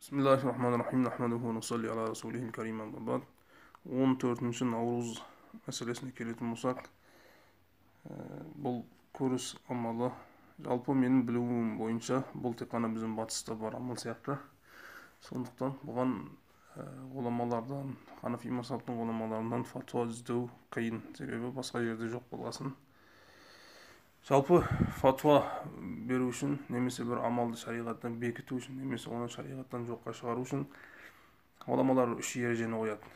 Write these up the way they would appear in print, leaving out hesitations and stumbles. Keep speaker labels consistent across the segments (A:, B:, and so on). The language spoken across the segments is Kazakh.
A: Бисмиллахи-рахмани-рахим, нахмадуху ва нусалли аля расулихил карим, амма бад. 14 наурыз мәселесіне келетін болсақ, бұл көріс амалы жалпы менің білуім бойынша бұл тек қана біздің батыста бар амал сияқты. Сондықтан бұған ғұламалардан, ханафи мазхабтың ғұламаларынан фатуа іздеу қиын, себебі басқа жерде жоқ болғасын. Жалпы фатуа беру үшін немесе бір амалды шариғаттан бекіту үшін немесе оны шариғаттан жоққа шығару үшін ғұламалар үш ережені қояды.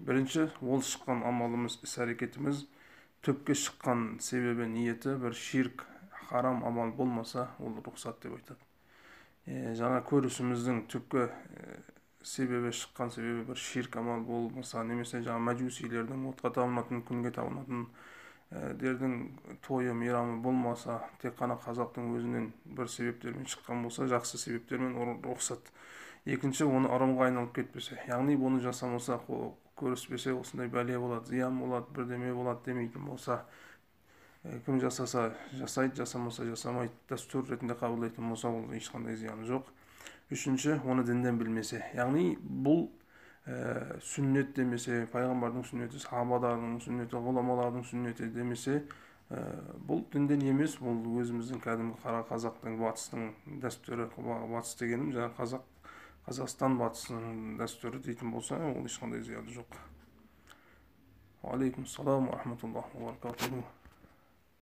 A: Бірінші, ол шыққан амалымыз, іс-әрекетіміз түпкі шыққан себебі, ниеті бір ширк, харам амал болмаса, ол рұқсат деп айтады. Жаңа көрісіміздің түпкі себебі, шыққан себебі бір ширк амал болмаса, немесе жаңа мәжусилердің отқа табынатын, күнге табынатын дердің тойы, мейрамы болмаса, тек қана қазақтың өзінен бір себептермен шыққан болса, жақсы себептермен рұқсат. Екінші, оны ырымға айналып кетпесе, яғни бұны жасамаса, көріспесе, осындай бәле болады, зиян болады, бірдеме болады демейтін болса, кім жасаса жасайды, жасамаса жасамайды, дәстүр ретінде қабылдайтын болса, ол ешқандай зияны жоқ. Үшінші, оны дінден білмесе, яғни бұл сүннет демесе, пайғамбардың сүннеті, сахабалардың сүннеті, ғұламалардың сүннеті демесе, бұл дінден емес, бұл өзіміздің кәдімгі қара қазақтың, батыстың дәстүрі. Батыс дегенім жаңа қазақ, Қазақстан батысының дәстүрі дейтін болса, ол ешқандай зияны жоқ. Уағалейкум ассалам уа рахматуллахи уа баракатуху.